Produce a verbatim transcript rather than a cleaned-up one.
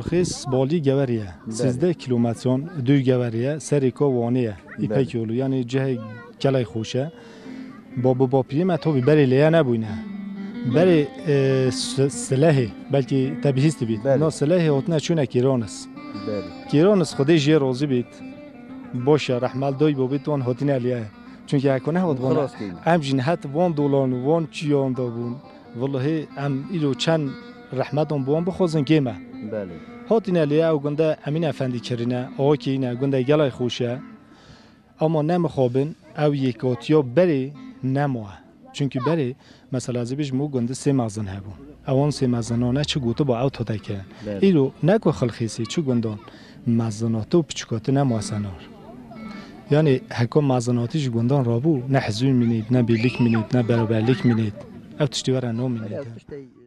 Xêz balî Geverî ye. Belê. Sêzdeh kîlometran dûr Geverî ye. Serê ka Wanê ye. Belê. Îpek yolu. Yanî cihê gelek xweş e. Bab û bapiyê me tabî berê lêye nebûne. Belê. Berê, e, s-, Silehê. Belkî te bihîstî bît. Belê. Na Silehê hatine çûne Kêranis. Belê. Kêranis Xwedê jê razî bît. Baş e, rehmet dayî babê wan hatine lêye. Çunkî heko nehat bûne. Xilas kîne. Em jî nehet wan dolan û wan çiyan da bûn. Wellahî em îro çend rehmetan bi wan bixwazin kêm e. Belê. Hatine lê ew gund Emîn Efendî kirine, awa keyîne, gundê gelek xweş e. Ama ne mixabin, ew yekatiya berê nema. Çunkî berê, mesela ez ê bêjim, û gundî sê mezin hebûn. Ewan sê mezinane çi gotiba ew tade kirin. Belê. Îro ne ku Xilxêsê, çi gundan mezinatî û piçikatî nema senar. Yanî heko mezinatî ji gundan rabû, ne hizûn mînît, ne birlik mînît, ne beraberlik mînît. Ev tiştî were namînît. Ev tiştê